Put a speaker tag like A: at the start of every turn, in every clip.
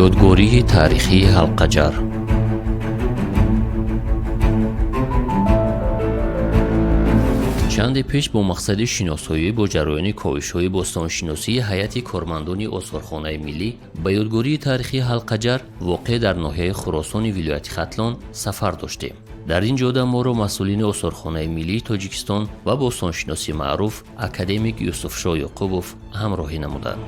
A: Ёдгории таърихии Ҳалқаҷар. Чанде пеш бо мақсади шиносоӣ бо ҷараёни ковишҳои бостоншиносии ҳайати кормандони Осорхонаи миллӣ ба ёдгории таърихии Ҳалқаҷар, воқеъ дар ноҳияи Хуросони вилояти Хатлон, сафар доштем. Дар ин ҷода моро масъулини Осорхонаи миллии Тоҷикистон ва бостоншиноси маъруф академик Юсуфшоҳ Ёқубов ҳамроҳӣ намуданд.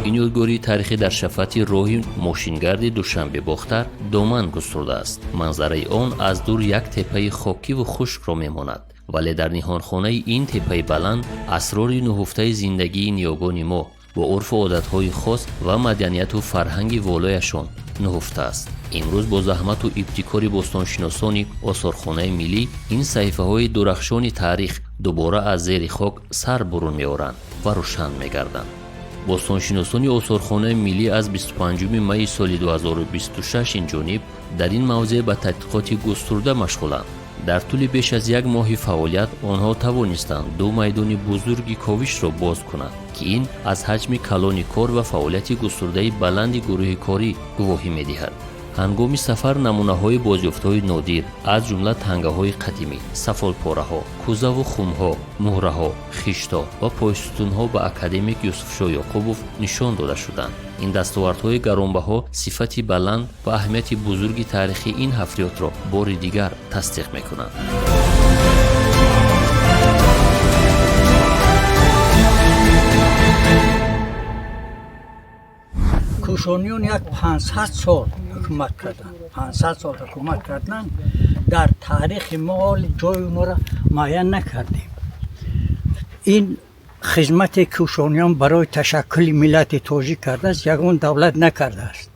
A: Ин ёдгории таърихӣ дар шафати роҳи мошингарди Душанбе-Бохтар доман густурдааст. Манзараи он аз дур як теппаи хокиву хушкро мемонад, вале дар ниҳонхонаи ин теппаи баланд асрори нуҳуфтаи зиндагии ниёгони мо бо урфу одатҳои хос ва маданияту фарҳанги волояшон нуҳуфтааст. Имрӯз бо заҳмату ибтикори бостоншиносони Осорхонаи миллӣ ин саҳифаҳои дурахшони таърих дубора аз зери хок сар бурун меоранд ва рӯшан мегарданд. Бостоншиносони Осорхонаи миллӣ аз 25 майи соли 2026 инҷониб дар ин мавзеъ ба тадқиқоти густурда машғуланд. Дар тӯли беш аз як моҳи фаъолият онҳо тавонистанд ду майдони бузурги ковишро боз кунанд, ки ин аз ҳаҷми калони кор ва фаъолияти густурдаи баланди гурӯҳи корӣ гувоҳӣ медиҳад. Ҳангоми сафар намунаҳои бозёфтҳои нодир, аз ҷумла тангаҳои қадимӣ, сафолпораҳо, кӯзаву хумҳо, муҳраҳо, хиштҳо ва пойсутунҳо ба академик Юсуфшоҳ Ёқубов нишон дода шуданд. Ин дастовардҳои гаронбаҳо сифати баланд ва аҳамияти бузурги таърихии ин ҳафриётро бори дигар тасдиқ мекунанд.
B: Кушониён як 500 сол ҳукумат карданд, 500 сол ҳукумат карданд. Дар таърихи мо ҳоли ҷои онҳоро муайян накардем. Ин хизмате кушониён барои ташаккули миллати тоҷик кардааст, ягон давлат накардааст.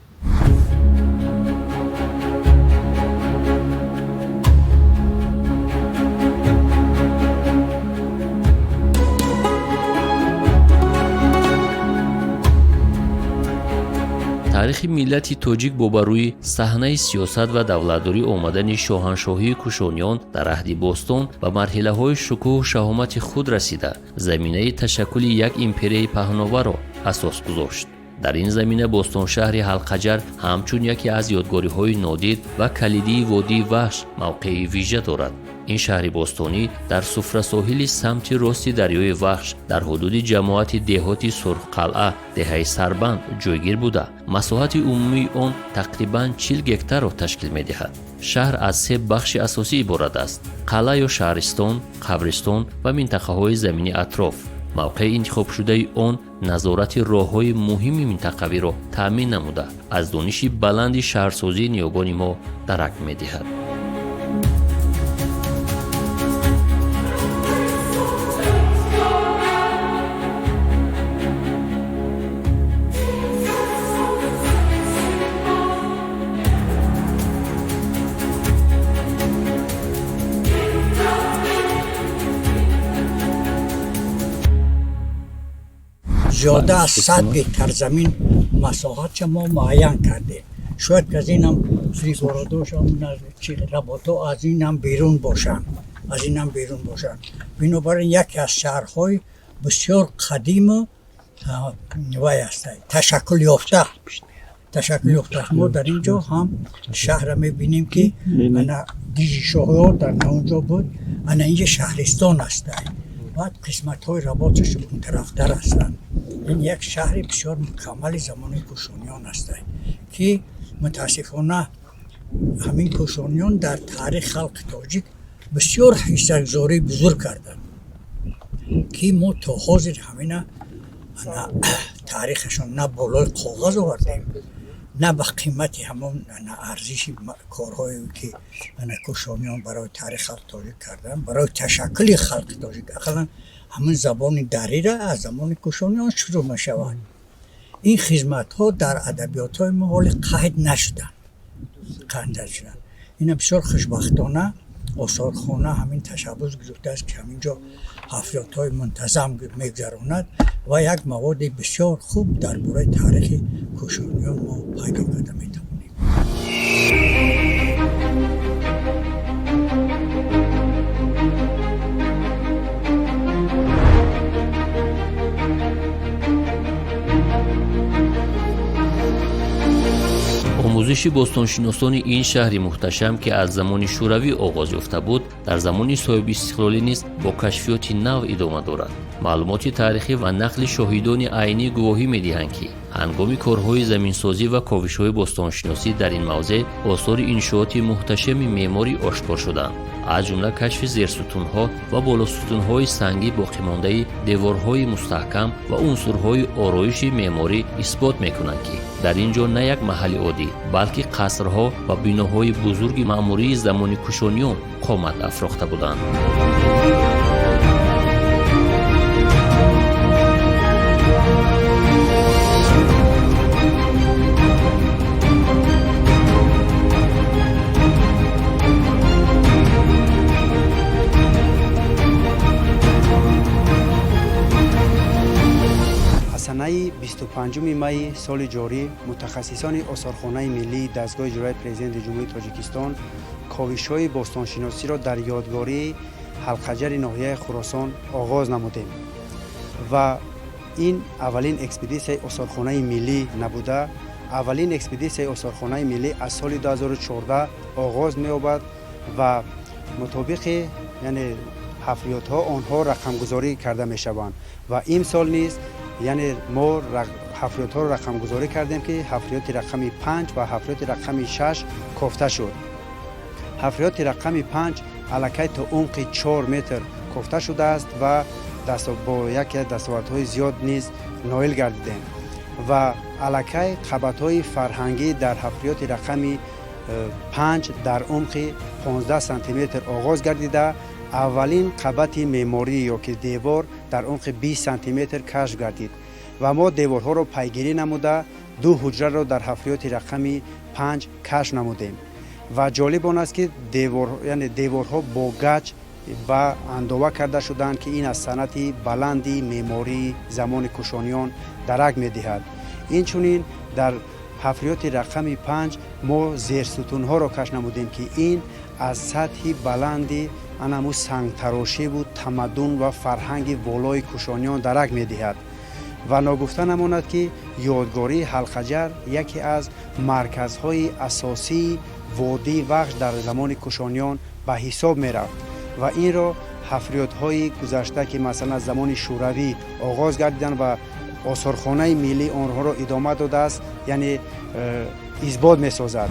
A: Таърихи миллати тоҷик бо ба рӯи саҳнаи сиёсат ва давлатдорӣ омадани шоҳаншоҳии Кушониён дар аҳди бостон ба марҳилаҳои шукӯҳу шаҳомати худ расида, заминаи ташаккули як империяи паҳноварро асос гузошт. Дар ин замина бостоншаҳри Ҳалқаҷар ҳамчун яке аз ёдгориҳои нодир ва калидии водии Вахш мавқеи вижа дорад. Ин шаҳри бостонӣ дар суфрасоҳили самти рости дарёи Вахш, дар ҳудуди ҷамоати деҳоти Сурхқалъа, деҳаи Сарбанд ҷойгир буда, масоҳати умумии он тақрибан 40 гектарро ташкил медиҳад. Шаҳр аз се бахши асосӣ иборат аст: қалъа ё шаҳристон, қабристон ва минтақаҳои замини атроф. Мавқеи интихобшудаи он назорати роҳҳои муҳими минтақавиро таъмин намуда, аз дониши баланди шаҳрсозии ниёгони мо дарак медиҳад.
B: Зиёда аз 100 гектар замин масоҳатша мо муайян кардем. Шояд ки аз инам пригородошам, работо аз инам берун бошанд, аз инам берун бошанд. Бинобар ин яке аз шаҳрҳои бисёр қадиму вай аст, ташаккул ёфта, ташаккул ёфта. Мо дар ин ҷо ҳам шаҳрра мебинем, ки ана дижи шоҳиёр дар он ҷо буд, ана инҷа шаҳристон аст, баъд қисматҳои работаш онтарафтар ҳастанд. Ин як шаҳри бисёр мукаммали замони кушониён аст, ки мутаассифона ҳамин кушониён дар таърих халқи тоҷик бисёр ҳиссагузории бузург карданд, ки мо то ҳозир ҳамина ана таърихашон на болои коғаз овардем, на ба қимати ҳамон ана арзиши корҳое, ки ана кушониён барои таърихи халқи тоҷик карданд, барои ташаккули халқи тоҷик. Ақаллан ҳамин забони дарира аз замони кушониён шурӯъ мешавад. Ин хизматҳо дар адабиётҳои мо ҳоли қайд нашуданд, қайд нашуданд. Ина бисёр хушбахтона осорхона ҳамин ташаббус гирифтааст, ки ҳамин ҷо ҳафриётҳои мунтазам мегузаронад ва як маводи бисёр хуб дар бораи таърихи кушониён мо пайдо карда метавонем.
A: Ковиши бостоншиносони ин шаҳри муҳташам, ки аз замони шӯравӣ оғоз ёфта буд, дар замони соҳибистиқлолӣ низ бо кашфиёти нав идома дорад. Маълумоти таърихӣ ва нақли шоҳидони айнӣ гувоҳӣ медиҳанд, ки ҳангоми корҳои заминсозӣ ва ковишҳои бостоншиносӣ дар ин мавзеъ осори иншооти муҳташами меъморӣ ошкор шуданд, аз ҷумла кашфи зерсутунҳо ва болосутунҳои сангӣ, боқимондаи деворҳои мустаҳкам ва унсурҳои ороиши меъморӣ исбот мекунанд, ки дар ин ҷо на як маҳалли оддӣ, балки қасрҳо ва биноҳои бузурги маъмурии замони кушониён қомат афрохта буданд.
C: Санаи 25 майи соли ҷорӣ мутахассисони Осорхонаи миллии дастгоҳи иҷроияи Президенти Ҷумҳурии Тоҷикистон ковишҳои бостоншиносиро дар ёдгории Ҳалқаҷари ноҳияи Хуросон оғоз намудем ва ин аввалин экспедитсияи Осорхонаи миллӣ набуда, аввалин экспедитсияи Осорхонаи миллӣ аз соли 2014 оғоз меёбад ва мутобиқи, яъне, ҳафриётҳо онҳо рақамгузорӣ карда мешаванд ва имсол низ, яъне, мо ҳафриётҳоро рақамгузорӣ кардем, ки ҳафриёти рақами 5 ва ҳафриёти рақами 6 кофта шуд. Ҳафриёти рақами 5 аллакай то умқи 4 метр кофта шудааст ва бо яке аз дастовардҳои зиёд низ ноил гардидем ва аллакай қабатҳои фарҳангӣ дар ҳафриёти рақами 5 дар умқи 15 сантиметр оғоз гардида, аввалин қабати меъморӣ ё ки девор дар умқи 20 сантиметр кашф гардид ва мо деворҳоро пайгирӣ намуда, ду ҳуҷраро дар ҳафриёти рақами 5 кашф намудем. Ва ҷолиб он аст, ки яъне деворҳо бо гач ва андова карда шуданд, ки ин аз санъати баланди меъмории замони кушониён дарак медиҳад. Инчунин дар ҳафриёти рақами 5 мо зерсутунҳоро кашф намудем, ки ин аз сатҳи баланди анаму сангтарошиву тамаддун ва фарҳанги волои кушониён дарак медиҳад. Ва ногуфта намонад, ки ёдгории Ҳалқаҷар яке аз марказҳои асосии водии Вахш дар замони кушониён ба ҳисоб мерафт ва инро ҳафриётҳои гузашта, ки масалан аз замони шӯравӣ оғоз гардиданд ва Осорхонаи миллӣ онҳоро идома додааст, яъне исбот месозад.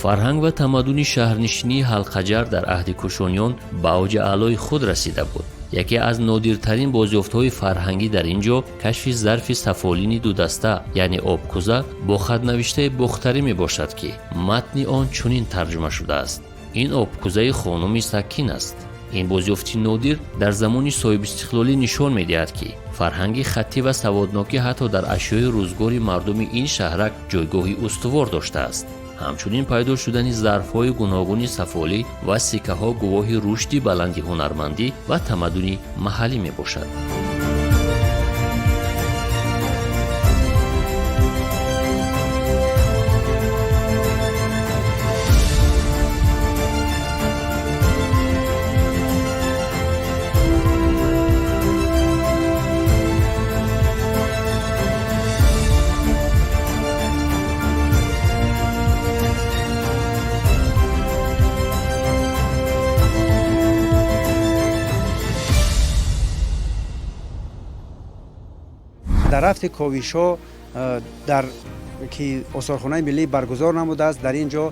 A: Фарҳанг ва тамаддуни шаҳрнишинии Ҳалқаҷар дар аҳди кушониён ба авҷи аълои худ расида буд. Яке аз нодиртарин бозёфтҳои фарҳангӣ дар ин ҷо кашфи зарфи сафолини дудаста, яъне обкӯза бо хатнавиштаи бохтарӣ мебошад, ки матни он чунин тарҷума шудааст: «Ин обкӯзаи хонуми Саккин аст». Ин бозёфти нодир дар замони соҳибистиқлолӣ нишон медиҳад, ки фарҳанги хаттӣ ва саводнокӣ ҳатто дар ашёи рӯзгори мардуми ин шаҳрак ҷойгоҳи устувор доштааст. Ҳамчунин пайдо шудани зарфҳои гуногуни сафолӣ ва сиккаҳо гувоҳи рушди баланди ҳунармандӣ ва тамаддуни маҳаллӣ мебошад.
C: Дар рафти ковишҳо, дар ки Осорхонаи миллӣ баргузор намудааст, дар ин ҷо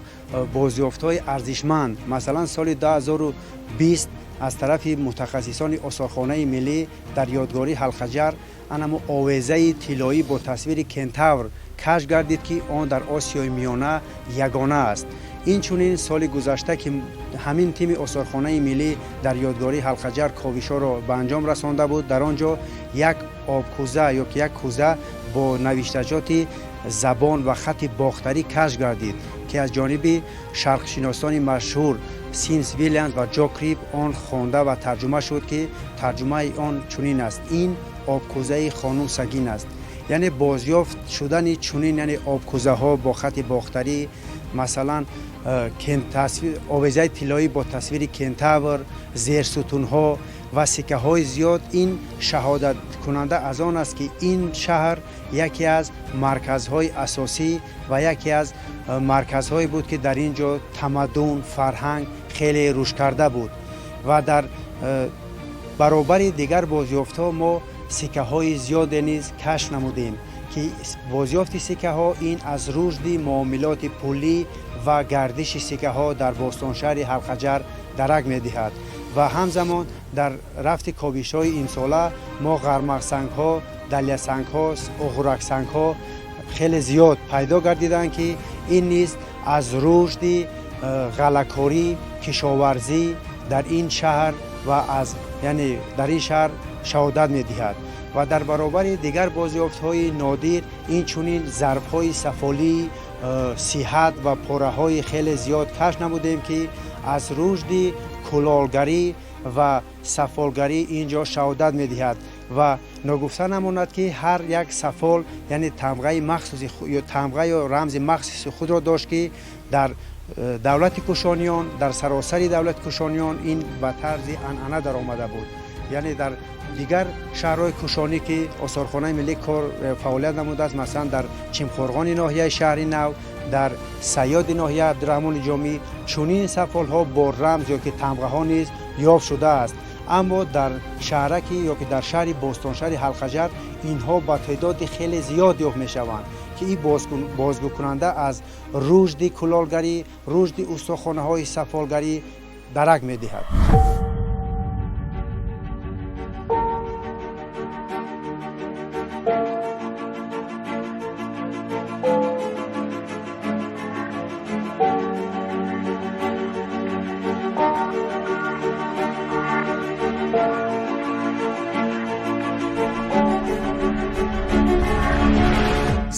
C: бозёфтҳои арзишманд, масалан, соли 2020 аз тарафи мутахассисони Осорхонаи миллӣ дар ёдгории Ҳалқаҷар анамо овезаи тиллоӣ бо тасвири кентавр кашф гардид, ки он дар Осиёи Миёна ягона аст. Инчунин соли гузашта, ки ҳамин тими Осорхонаи миллӣ дар ёдгории Ҳалқаҷар ковишҳоро ба анҷом расонда буд, дар он ҷо як обкӯза ё ки як кӯза бо навиштаҷоти забон ва хати бохтарӣ кашф гардид, ки аз ҷониби шарқшиносони машҳур Симс Вильямс ва Ҷо Крип он хонда ва тарҷума шуд, ки тарҷумаи он чунин аст: «Ин обкӯзаи хонум Сагин аст». Яъне бозёфт шудани чунин, яъне, обкӯзаҳо бо хати бохтарӣ. Масалан, овезаи тиллоӣ бо тасвири кентавр, зерсутунҳо ва сиккаҳои зиёд ин шаҳодаткунанда аз он аст, ки ин шаҳр яке аз марказҳои асосӣ ва яке аз марказҳое буд, ки дар ин ҷо тамаддун, фарҳанг хеле рушд карда буд. Ва дар баробари дигар бозёфтҳо мо сиккаҳои зиёде низ кашф намудем, ки бозёфти сиккаҳо ин аз рушди муомилоти пулӣ ва гардиши сиккаҳо дар бостоншаҳри Ҳалқаҷар дарак медиҳад. Ва ҳамзамон дар рафти ковишҳои имсола мо ғармақсангҳо, далясангҳо, оғураксангҳо хеле зиёд пайдо гардиданд, ки ин низ аз рушди ғаллакорӣ, кишоварзӣ дар ин шаҳр ва аз яъне дар ин шаҳр шаҳодат медиҳад. Ва дар баробари дигар бозёфтҳои нодир инчунин зарфҳои сафолии сиҳат ва пораҳои хеле зиёд кашф намудем, ки аз рушди кулолгарӣ ва сафолгарӣ ин ҷо шаҳодат медиҳад. Ва ногуфта намонад, ки ҳар як сафол, яъне тамғаи махсуси ё тамға ё рамзи махсуси худро дошт, ки дар давлати Кушониён, дар саросари давлати Кушониён ин ба тарзи анъана даромада буд. Яъне дар дигар шаҳрҳои кушонӣ, ки осорхонаи миллӣ кор фаъолият намудааст, масалан, дар Чимқорғони ноҳияи Шаҳри Нав, дар Сайёди ноҳияи Абдураҳмони Ҷомӣ чунин сафолҳо бо рамз ё ки тамғаҳо низ ёфт шудааст. Аммо дар шаҳраки ё ки дар шаҳри бостоншаҳри Ҳалқаҷар инҳо ба теъдоди хеле зиёд ёфт мешаванд, ки ин бозгӯкунанда аз рушди кулолгарӣ, рушди устохонаҳои сафолгарӣ дарак медиҳад.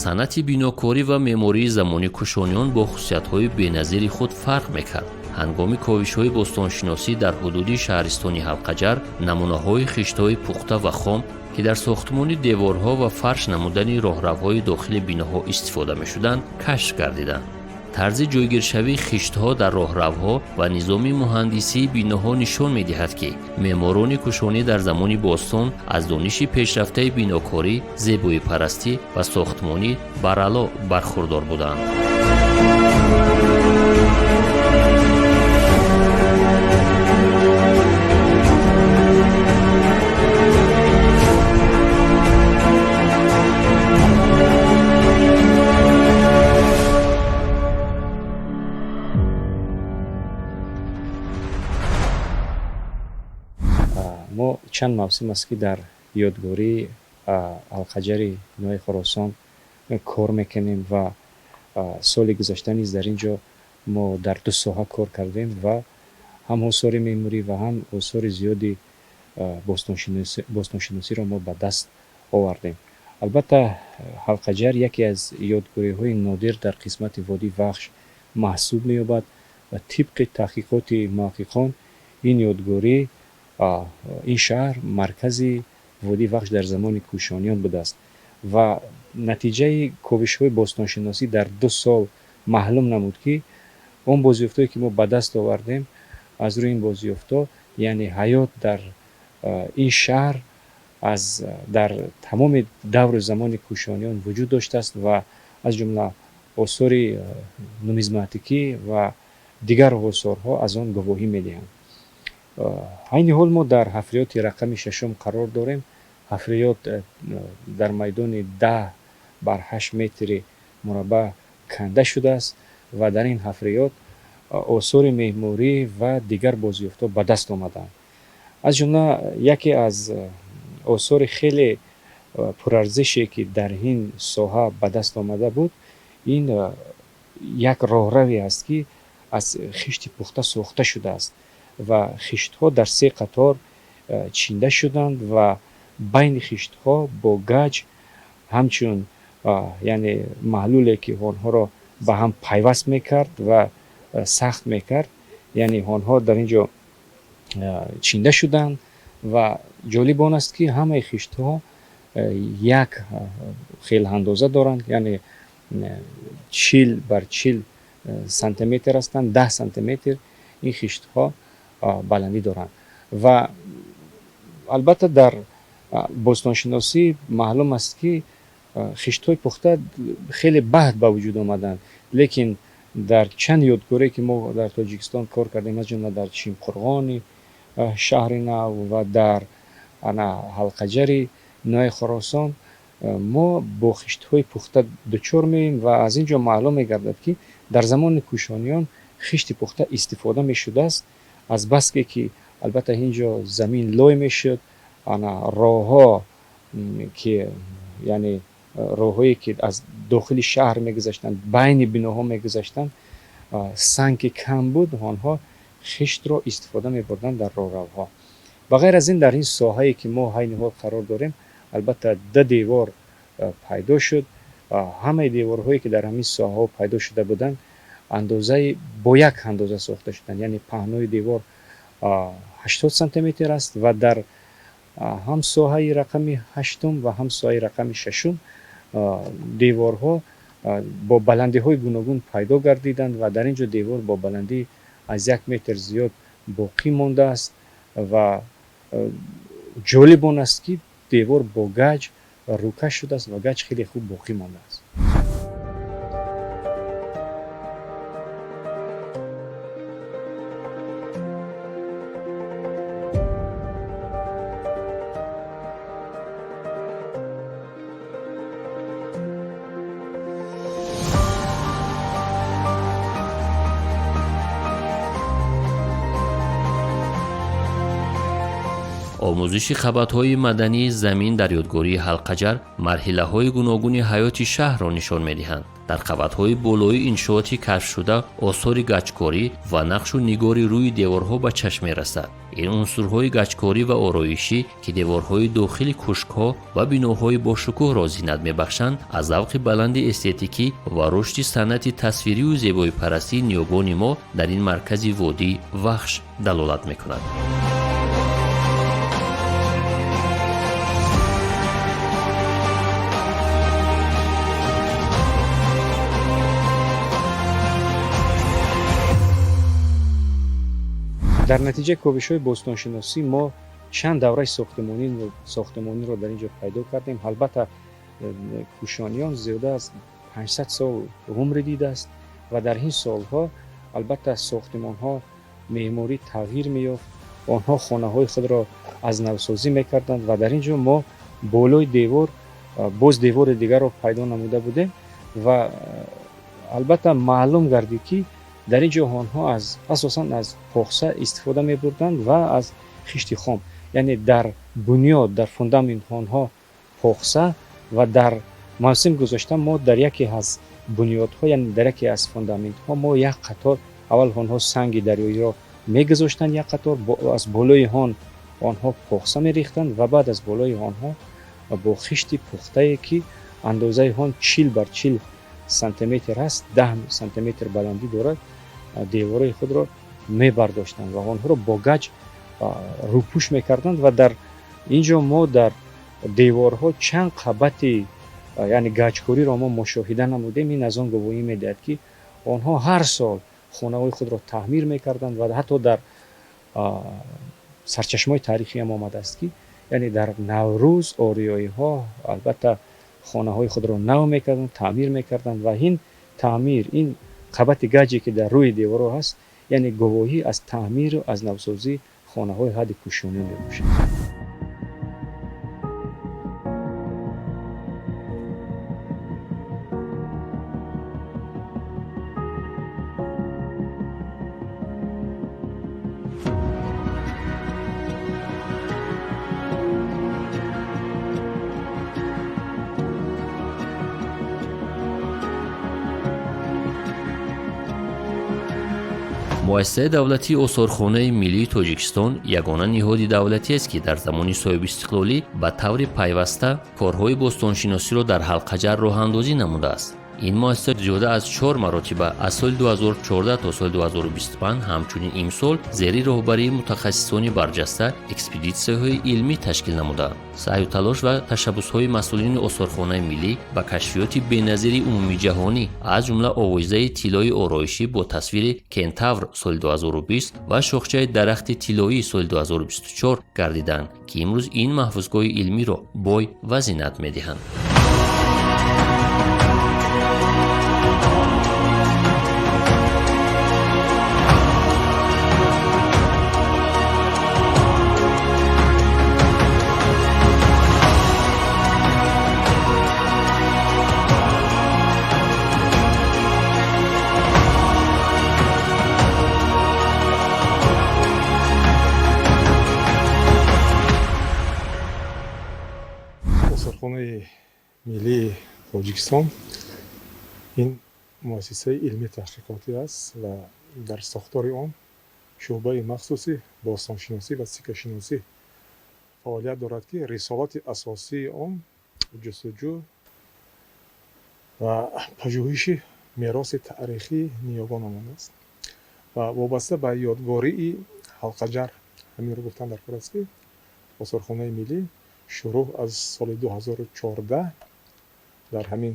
A: Санъати бинокорӣ ва меъмории замони кушониён бо хусусиятҳои беназири худ фарқ мекард. Ҳангоми ковишҳои бостоншиносӣ дар ҳудуди шаҳристони Ҳалқаҷар намунаҳои хиштҳои пухта ва хом, ки дар сохтмони деворҳо ва фарш намудани роҳравҳои дохили биноҳо истифода мешуданд, кашф гардиданд. Тарзи ҷойгиршавии хиштҳо дар роҳравҳо ва низоми муҳандисии биноҳо нишон медиҳад, ки меъморони кушонӣ дар замони бостон аз дониши пешрафтаи бинокорӣ, зебоипарастӣ ва сохтмонӣ баръало бархурдор буданд.
D: Мо чанд мавсим аст, ки дар ёдгории Ҳалқаҷари ноҳияи Хуросон кор мекунем ва соли гузашта низ дар ин ҷо мо дар ду соҳа кор кардем ва ҳам осори меъморӣ ва ҳам осори зиёди бостоншиносиро мо ба даст овардем. Албатта, Ҳалқаҷар яке аз ёдгориҳои нодир дар қисмати водии Вахш маҳсуб меёбад ва тибқи таҳқиқоти муҳаққиқон ин ёдгорӣ, ин шаҳр маркази водии Вахш дар замони кушониён будааст. Ва натиҷаи ковишҳои бостоншиносӣ дар 2 сол маълум намуд, ки он бозёфтҳое, ки мо ба даст овардем, аз рӯи ин бозёфтҳо, яъне ҳаёт дар ин шаҳр аз дар тамоми давру замони кушониён вуҷуд доштааст ва аз ҷумла осори нумизматикӣ ва дигар осорҳо аз он гувоҳӣ медиҳанд. Айни ҳол мо дар ҳафриёти рақами шашум қарор дорем. Ҳафриёт дар майдони 10 бар 8 метри мураббаъ канда шудааст ва дар ин ҳафриёт осори меъморӣ ва дигар бозёфтҳо ба даст омаданд. Аз ҷумла яке аз осори хеле пурарзише, ки дар ин соҳа ба даст омада буд, ин як роҳраве аст, ки аз хишти пухта сохта шудааст ва хиштҳо дар се қатор чинда шуданд ва байни хиштҳо бо гаҷ ҳамчун, яъне маҳлуле, ки онҳоро ба ҳам пайваст мекард ва сахт мекард, яъне онҳо дар ин ҷо чинда шуданд. Ва ҷолиб он аст, ки ҳамаи хиштҳо як хел андоза доранд, яъне 40 бар 40 сантиметр ҳастанд, 10 сантиметр ин хиштҳо баландӣ доранд. Ва албатта дар бостоншиносӣ маълум аст, ки хиштҳои пухта хеле баъд ба вуҷуд омаданд, лекин дар чанд ёдгоре, ки мо дар Тоҷикистон кор кардем, аз ҷумла дар Чимқурғони шаҳри нав ва дар ана Ҳалқаҷари ноҳияи Хуросон, мо бо хиштҳои пухта дучор меоем ва аз ин ҷо маълум мегардад, ки дар замони кӯшониён хишти пухта истифода мешудааст. Аз баске ки албатта ин ҷо замин лой мешуд, ана роҳҳо ки, яъне роҳҳое ки аз дохили шаҳр мегузаштанд, байни биноҳо мегузаштанд, санг ки кам буд, онҳо хиштро истифода мебурданд дар роҳравҳо. Ба ғайр аз ин, дар ин соҳае ки мо айни ҳол қарор дорем, албатта да девор пайдо шуд. Ҳамаи деворҳое ки дар ҳамин соҳаҳо пайдо шуда буданд, андозаи бо як андоза сохта шуданд, яъне паҳнои девор 80 сантиметр аст ва дар ҳам соҳаи рақами ҳаштум ва ҳам соҳаи рақами шашум деворҳо бо баландиҳои гуногун пайдо гардиданд ва дар ин ҷо девор бо баландӣ аз 1 метр зиёд боқӣ мондааст. Ва ҷолиб он аст, ки девор бо гаҷ рӯкаш шудааст ва гаҷ хеле хуб боқӣ мондааст.
A: Омӯзиши қабатҳои мадании замин дар ёдгории Ҳалқаҷар марҳилаҳои гуногуни ҳаёти шаҳрро нишон медиҳанд. Дар қабатҳои болои иншооти кашфшуда осори гаҷкорӣ ва нақшу нигори рӯи деворҳо ба чашм мерасад. Ин унсурҳои гаҷкорӣ ва ороишӣ, ки деворҳои дохили кӯшкҳо ва биноҳои бошукӯҳро зинат мебахшанд, аз завқи баланди эстетикӣ ва рушди санъати тасвирию зебоипарастии ниёгони мо дар ин маркази водии Вахш далолат мекунад.
D: Дар натиҷаи ковишҳои бостоншиносӣ мо чанд давраи сохтмониро дар ин ҷо пайдо кардем. Албатта, кӯшониён зиёда аз 500 сол умр дидааст ва дар ин солҳо албатта сохтмонҳо, меъморӣ тағйир меёфт, онҳо хонаҳои худро аз навсозӣ мекарданд ва дар ин ҷо мо болои девор боз девори дигарро пайдо намуда будем ва албатта маълум гардид, ки дар ин ҷо онҳо асосан аз похса истифода мебурданд ва аз хишти хом, яъне дар бунёд, дар фундамент онҳо похса ва дар мавсим гузошта мо дар яке аз бунёдҳо, яъне дар яке аз фундаментҳо мо як қатор, аввал онҳо санги дарёиро мегузоштанд, як қатор, аз болои он онҳо похса мерехтанд ва баъд аз болои онҳо бо хишти пухтае, ки андозаи он 40 бар 40 сантиметр аст, 10 сантиметр баландӣ дорад, деворҳои худро мебардоштанд ва онҳоро бо гаҷ рӯпӯш мекарданд. Ва дар ин ҷо мо дар деворҳо чанд қабати, яъне гаҷкориро мо мушоҳида намудем. Ин аз он гувоҳӣ медиҳад, ки онҳо ҳар сол хонаҳои худро таъмир мекарданд ва ҳатто дар сарчашмаҳои таърихиам омадааст, ки яъне дар Наврӯз ориёиҳо албатта хонаҳои худро нав мекарданд, таъмир мекарданд ва ин таъмир, ин қабати гаҷе, ки дар рӯи деворҳо ҳаст, яъне гувоҳӣ аз таъмиру аз навсозии хонаҳои ҳадди кӯшонӣ мебошад.
A: Муассисаи давлатии Осорхонаи миллии Тоҷикистон ягона ниҳоди давлатиест, ки дар замони соҳибистиқлолӣ ба таври пайваста корҳои бостоншиносиро дар Ҳалқаҷар роҳандозӣ намудааст. Ин муассиса зиёда аз 4 маротиба аз соли 2014 то соли 2025, ҳамчунин имсол зери роҳбарии мутахассисони барҷаста экспедитсияҳои илмӣ ташкил намуданд. Саъю талош ва ташаббусҳои масъулини осорхонаи миллӣ ба кашфиёти беназири умумиҷаҳонӣ, аз ҷумла овезаи тиллои ороишӣ бо тасвири кентавр соли 2020 ва шохчаи дарахти тиллоӣ соли 2024 гардиданд, ки имрӯз ин маҳфузгоҳи илмиро бой ва зинат медиҳанд.
E: Осорхонаи миллии Тоҷикистон ин муассисаи илмии таҳқиқотӣ аст ва дар сохтори он шӯъбаи махсуси бостоншиносӣ ва сиккашиносӣ фаъолият дорад, ки рисолати асосии он ҷустуҷӯ ва пажӯҳиши мероси таърихии ниёгонамон аст. Ва вобаста ба ёдгории Ҳалқаҷар ҳаминро гуфтан дар кор аст, ки осорхонаи миллӣ шурӯъ аз соли 2014 дар ҳамин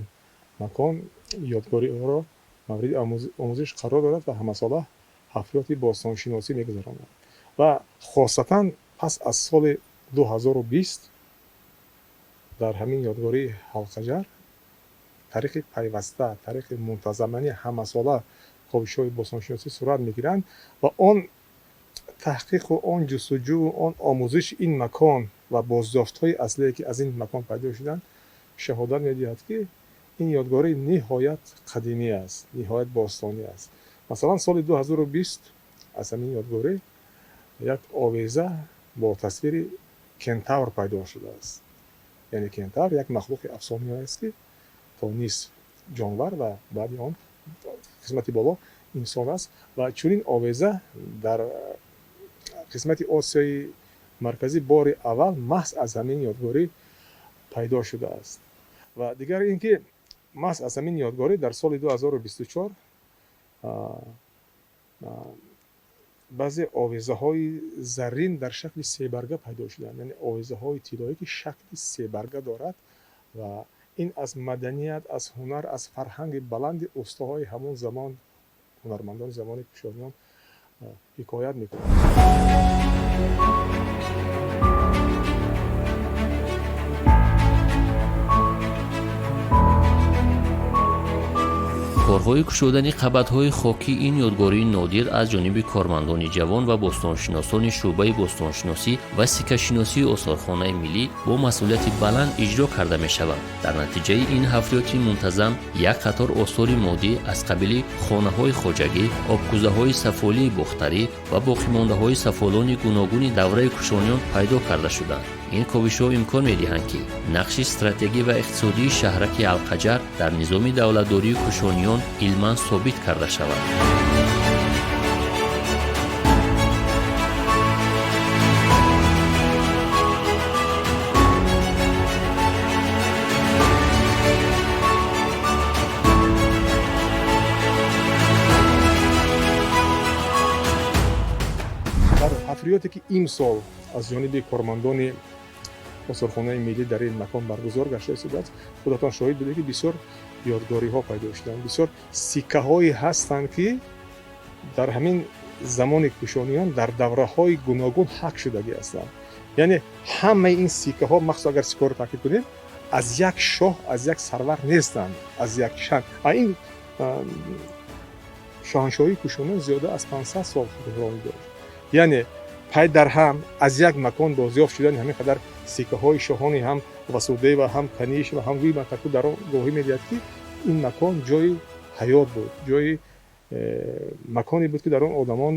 E: макон ёдгориро мавриди омӯзиш қарор дорад ва ҳамасола ҳафриёти бостоншиносӣ мегузаронад. Ва хосатан пас аз соли 2020 дар ҳамин ёдгории Ҳалқаҷар тариқи пайваста, тариқи мунтазамани ҳамасола ковишҳои бостоншиносӣ сурат мегиранд ва он таҳқиқу он ҷустуҷӯу он омӯзиши ин макон ва боздоштҳои аслие, ки аз ин макон пайдо шуданд, шаҳодат медиҳад, ки ин ёдгорӣ ниҳоят қадимӣ аст, ниҳоят бостонӣ аст. Масалан, соли 2020 аз ҳамин ёдгорӣ як овеза бо тасвири кентавр пайдо шудааст. Яъне кентавр як махлуқи афсонавӣ аст, ки то нисф ҷонвар ва баъди он қисмати боло инсон аст. Ва чунин овеза дар қисмати Осиёи Марказӣ бори аввал маҳз аз ҳамин ёдгорӣ пайдо шудааст. Ва дигар ин ки маҳз аз ҳамин ёдгорӣ дар соли 2024 баъзе овезаҳои заррин дар шакли себарга пайдо шуданд, яъне овезаҳои тиллоӣ, ки шакли себарга дорад. Ва ин аз маданият, аз ҳунар, аз фарҳанги баланди устоҳои ҳамон замон, ҳунармандони замони кушониён ҳикоят мекунад.
A: Корҳои кушодани қабатҳои хокии ин ёдгории нодир аз ҷониби кормандони ҷавон ва бостоншиносони шӯъбаи бостоншиносӣ ва сиккашиносии осорхонаи миллӣ бо масъулияти баланд иҷро карда мешаванд. Дар натиҷаи ин ҳафриёти мунтазам як қатор осори моддӣ аз қабили хонаҳои хоҷагӣ, обкӯзаҳои сафолии бохтарӣ ва боқимондаҳои сафолони гуногуни давраи кушониён пайдо карда шуданд. Ин ковишҳо имкон медиҳанд, ки нақши стратегӣ ва иқтисодии шаҳраки Ҳалқаҷар дар низоми давлатдории кушониён илман собит карда шавад.
E: Дар ҳафриёте, ки имсол аз ҷониби кормандони осорхонаи миллӣ дар ин макон баргузор гашта истодааст, худатон шоҳид будед, ки бисёр ёдгориҳо пайдо шуданд, бисёр сиккаҳое ҳастанд, ки дар ҳамин замони кушониён дар давраҳои гуногун ҳак шудагӣ ҳастанд. Яъне ҳамаи ин сиккаҳо, махсус агар сиккаҳоро таъкид кунем, аз як шоҳ, аз як сарвар нестанд, аз як чанд. Ин шоҳаншоҳии кушониён зиёда аз 500 сол ҳукмронӣ дошт. Яъне пай дар ҳам аз як макон бозёфт шудани ҳамин қадар сиккаҳои шоҳони ҳам Васудева ва ҳам Каниш ва ҳам Виматаку дар он гувоҳӣ медиҳад, ки ин макон ҷои ҳаёт буд, ҷои маконе буд, ки дар он одамон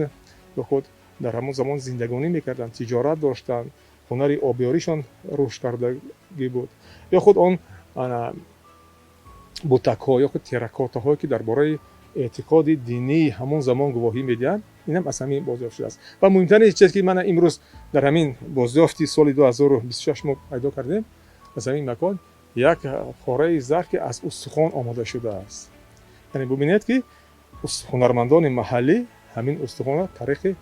E: ба худ дар ҳамон замон зиндагонӣ мекарданд, тиҷорат доштанд, ҳунари обёришон рушд кардагӣ буд. Ё худ он бутакҳо ё худ терракотаҳое, ки дар бораи эътиқоди динии ҳамон замон гувоҳӣ медиҳанд, инам аз ҳамин бозёфт шудааст. Ва муҳимтарин чиз, ки мана имрӯз дар ҳамин бозёфти соли 2026 мо пайдо кардем аз ҳамин макон, Як пораи зар, ки аз устухон омода шудааст. Яъне бубинед, ки ҳунармандони маҳаллӣ ҳамин устухонро тариқи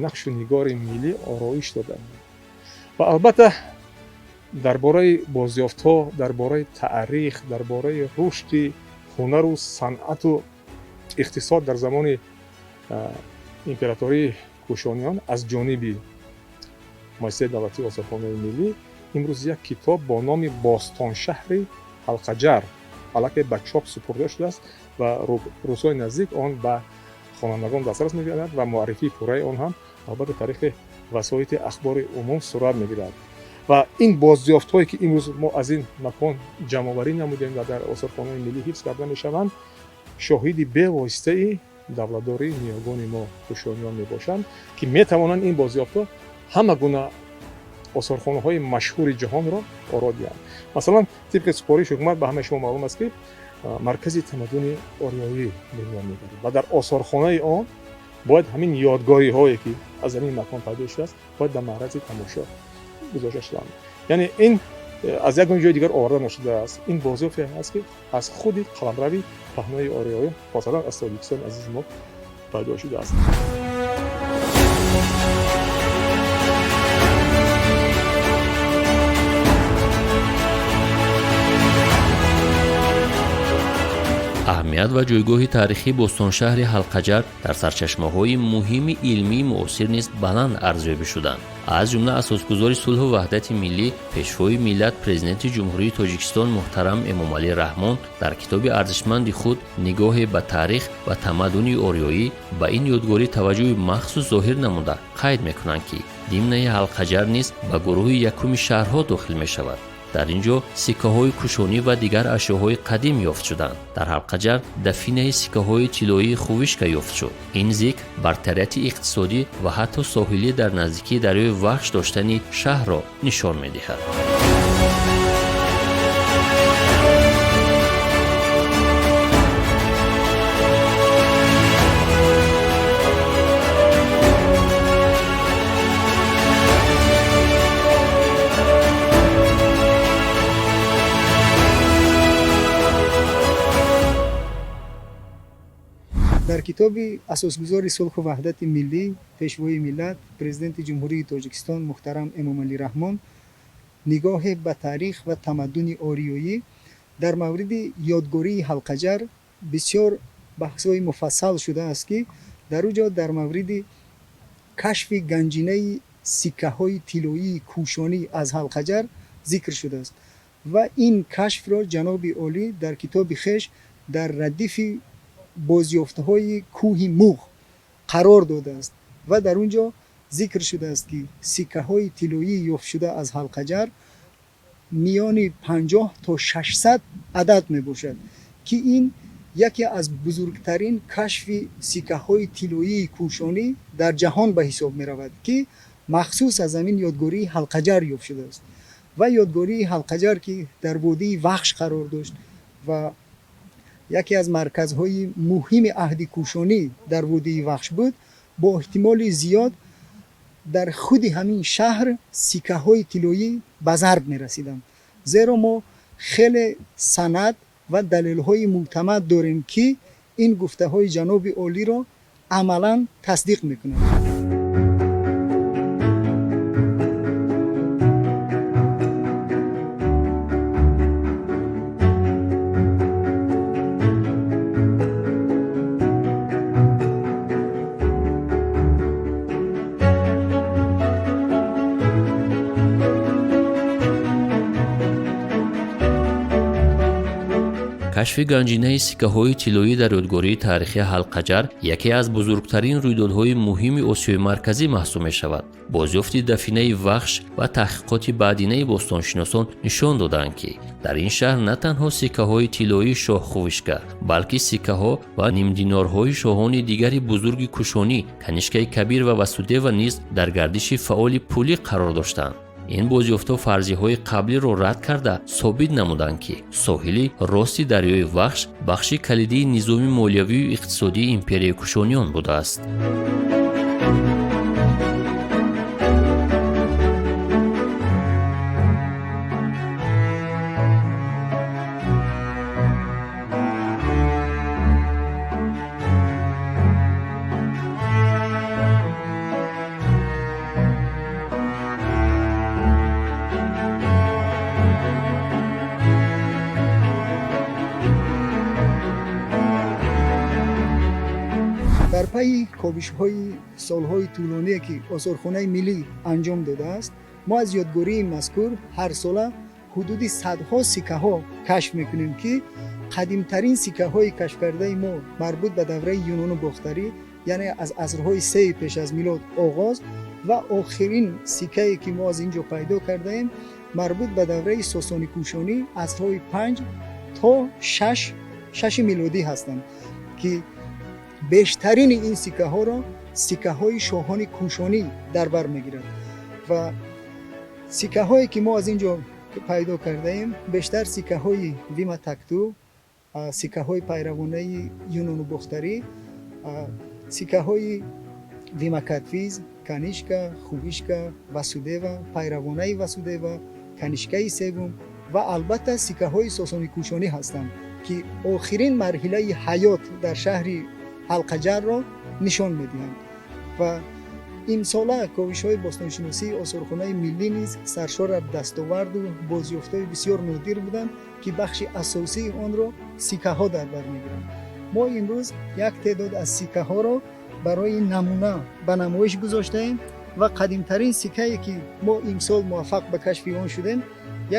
E: нақшу нигори миллӣ ороиш доданд. Ва албатта дар бораи бозёфтҳо, дар бораи таърих, дар бораи рушди ҳунару санъату иқтисод дар замони императории Кушониён аз ҷониби Муассисаи давлатии осорхонаи миллӣ имрӯз як китоб бо номи «Бостоншаҳри Ҳалқаҷар» аллакай ба чоп супурда шудааст ва рӯзҳои наздик он ба хонандагон дастрас мегардад ва муаррифии пурраи он ҳам албатта тариқи васоити ахбори умум сурат мегирад. Ва ин бозёфтҳое, ки имрӯз мо аз ин макон ҷамъоварӣ намудем ва дар осорхонаи миллӣ ҳифз карда мешаванд, шоҳиди бевоситаи давлатдории ниёгони мо кушониён мебошанд, ки метавонанд ин бозёфтҳо ҳама гуна осорхонаҳои машҳури ҷаҳонро оро диҳанд. Масалан, тибқи супориши ҳукумат, ба ҳамаи шумо маълум аст, ки Маркази тамаддуни ориёӣ бунёд мегардад ва дар осорхонаи он бояд ҳамин ёдгориҳое, ки аз ҳамин макон пайдо шудааст, бояд дар маърази тамошо гузошта шуданд. Яъне ин аз ягон ҷои дигар оварда нашудааст, ин бозёфте ҳаст, ки аз худи қаламрави паҳнои ориёӣ, хосатан аз Тоҷикистони азизи мо пайдо шудааст.
A: Аҳамият ва ҷойгоҳи таърихии бостоншаҳри Ҳалқаҷар дар сарчашмаҳои муҳими илмии муосир низ баланд арзёбӣ шуданд. Аз ҷумла асосгузори сулҳу ваҳдати миллӣ, Пешвои миллат, Президенти Ҷумҳурии Тоҷикистон муҳтарам Эмомалӣ Раҳмон дар китоби арзишманди худ «Нигоҳе ба таърих ва тамаддуни ориёӣ» ба ин ёдгорӣ таваҷҷӯҳи махсус зоҳир намуда, қайд мекунанд, ки димнаи Ҳалқаҷар низ ба гурӯҳи якуми шаҳрҳо дохил мешавад. Дар ин ҷо сиккаҳои кушонӣ ва дигар ашёҳои қадим ёфт шуданд. Дар Ҳалқаҷар дафинаи сиккаҳои тиллоии Хувишка ёфт шуд. Ин зикр бартарияти иқтисодӣ ва ҳатто соҳилӣ дар наздикии дарёи Вахш доштани шаҳрро нишон медиҳад.
F: Дар китоби асосгузори сулҳу ваҳдати миллӣ, Пешвои миллат, Президенти Ҷумҳурии Тоҷикистон муҳтарам Эмомалӣ Раҳмон «Нигоҳе ба таърих ва тамаддуни ориёӣ» дар мавриди ёдгории Ҳалқаҷар бисёр баҳсҳои муфассал шудааст, ки дар ӯ ҷо дар мавриди кашфи ганҷинаи сиккаҳои тиллоии кӯшонӣ аз Ҳалқаҷар зикр шудааст ва ин кашфро ҷаноби олӣ дар китоби хеш дар радифи бозёфтҳои кӯҳи Муғ қарор додааст ва дар он ҷо зикр шудааст, ки сиккаҳои тиллоӣ ёфтшуда аз Ҳалқаҷар миёни 50 то 600 адад мебошад, ки ин яке аз бузургтарин кашфи сиккаҳои тиллоии кӯшонӣ дар ҷаҳон ба ҳисоб меравад, ки махсус аз ҳамин ёдгории Ҳалқаҷар ёфт шудааст. Ва ёдгории Ҳалқаҷар, ки дар водии Вахш қарор дошт ва яке аз марказҳои муҳими аҳди кӯшонӣ дар водии Вахш буд, бо эҳтимоли зиёд дар худи ҳамин шаҳр сиккаҳои тиллоӣ ба зарб мерасиданд, зеро мо хеле санад ва далелҳои мӯътамад дорем, ки ин гуфтаҳои ҷаноби олиро амалан тасдиқ мекунад.
A: Кашфи ганҷинаи сиккаҳои тиллоӣ дар ёдгории таърихии Ҳалқаҷар яке аз бузургтарин рӯйдодҳои муҳими Осиёи Марказӣ маҳсуб мешавад. Бозёфти дафинаи Вахш ва таҳқиқоти баъдинаи бостоншиносон нишон додаанд, ки дар ин шаҳр на танҳо сиккаҳои тиллоии шоҳ Хувишка, балки сиккаҳо ва нимдинорҳои шоҳони дигари бузурги кушонӣ, Канишкаи Кабир ва Васудева низ дар гардиши фаъоли пулӣ қарор доштанд. Ин бозёфтҳо фарзияҳои қаблиро рад карда, собит намуданд, ки соҳили рости дарёи Вахш бахши калидии низоми молиявию иқтисодии империяи Кушониён будааст.
F: Пайи ковишҳои солҳои тӯлоние, ки осорхонаи миллӣ анҷом додааст, мо аз ёдгории мазкур ҳарсола ҳудуди садҳо сиккаҳо кашф мекунем, ки қадимтарин сиккаҳои кашфкардаи мо марбут ба давраи юнону бохтарӣ, яъне аз асрҳои сеи пеш аз милод оғоз ва охирин сиккае, ки мо аз ин ҷо пайдо кардаем, марбут ба давраи сосони кӯшонӣ, асрҳои 5 то 6 милодӣ ҳастанд, ки бештарини ин сиккаҳоро сиккаҳои шоҳони кӯшонӣ дар бар мегирад. Ва сиккаҳое, ки мо аз ин ҷо пайдо кардаем, бештар сиккаҳои Вима Такту, сиккаҳои пайравонаи юнону бохтарӣ, сиккаҳои Вима Кадфиз, Канишка, Хувишка, Васудева, пайравонаи Васудева, Канишкаи севум ва албатта сиккаҳои сосони кӯшонӣ ҳастанд, ки охирин марҳилаи ҳаёт дар шаҳри Ҳалқаҷарро нишон медиҳанд. Ва имсола ковишҳои бостоншиносии осорхонаи миллӣ низ саршор аз дастоварду бозёфтҳои бисёр нодир буданд, ки бахши асосии онро сиккаҳо дар бар мегиранд. Мо имрӯз як теъдод аз сиккаҳоро барои намуна ба намоиш гузоштаем ва қадимтарин сиккае, ки мо имсол муваффақ ба кашфи он шудем,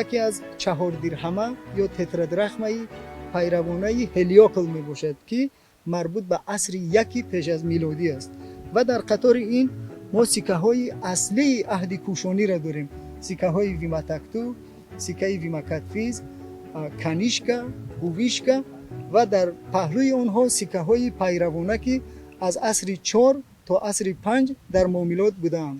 F: яке аз 4 дирҳама ё тетрадрахмаи пайравонаи Ҳелиокл мебошад, ки марбут ба асри яки пеш аз милодӣ аст. Ва дар қатори ин мо сиккаҳои аслии аҳди кӯшониро дорем: сиккаҳои Виматакту, сиккаи Вимакатфиз, Канишка, Ҳувишка ва дар паҳлӯи онҳо сиккаҳои пайравона, ки аз асри 4 то асри 5 дар муомилот будаанд.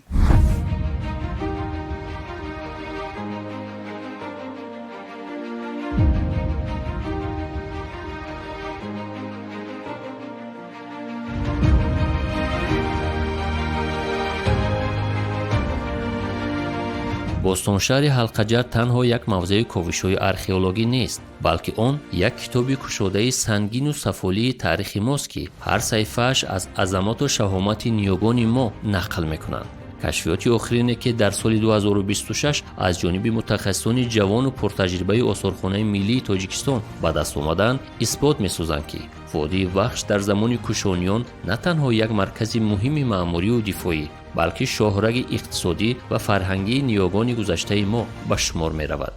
A: Бостоншаҳри Ҳалқаҷар танҳо як мавзеи ковишҳои археологӣ нест, балки он як китоби кушодаи сангину сафолии таърихи мост, ки ҳар саҳифааш аз азамату шаҳомати ниёгони мо нақл мекунанд. Кашфиёти охирине, ки дар соли 2026 аз ҷониби мутахассисони ҷавону пуртаҷрибаи осорхонаи миллии Тоҷикистон ба даст омадаанд, исбот месозанд, ки водии Вахш дар замони кушониён на танҳо як маркази муҳими маъмурию дифоӣ, балки шоҳраги иқтисодӣ ва фарҳангии ниёгони гузаштаи мо ба шумор меравад.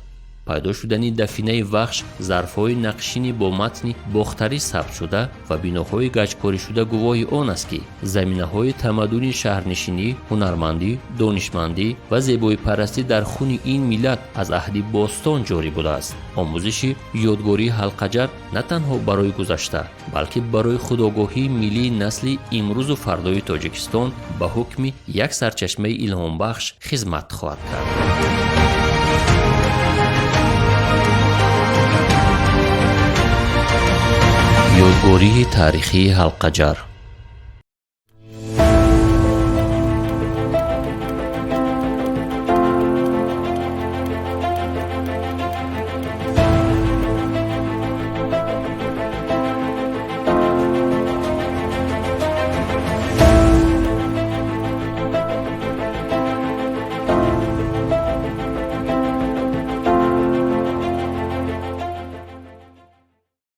A: Пайдо шудани дафинаи Вахш, зарфҳои нақшини бо матни бохтарӣ сабтшуда ва биноҳои гаҷкоришуда гувоҳи он аст, ки заминаҳои тамаддуни шаҳрнишинӣ, ҳунармандӣ, донишмандӣ ва зебоипарастӣ дар хуни ин миллат аз аҳди бостон ҷорӣ будааст. Омӯзиши ёдгории Ҳалқаҷар на танҳо барои гузашта, балки барои худогоҳии миллии насли имрӯзу фардои Тоҷикистон ба ҳукми як сарчашмаи илҳомбахш хизмат хоҳад кард. Ёдгории таърихии Ҳалқаҷар.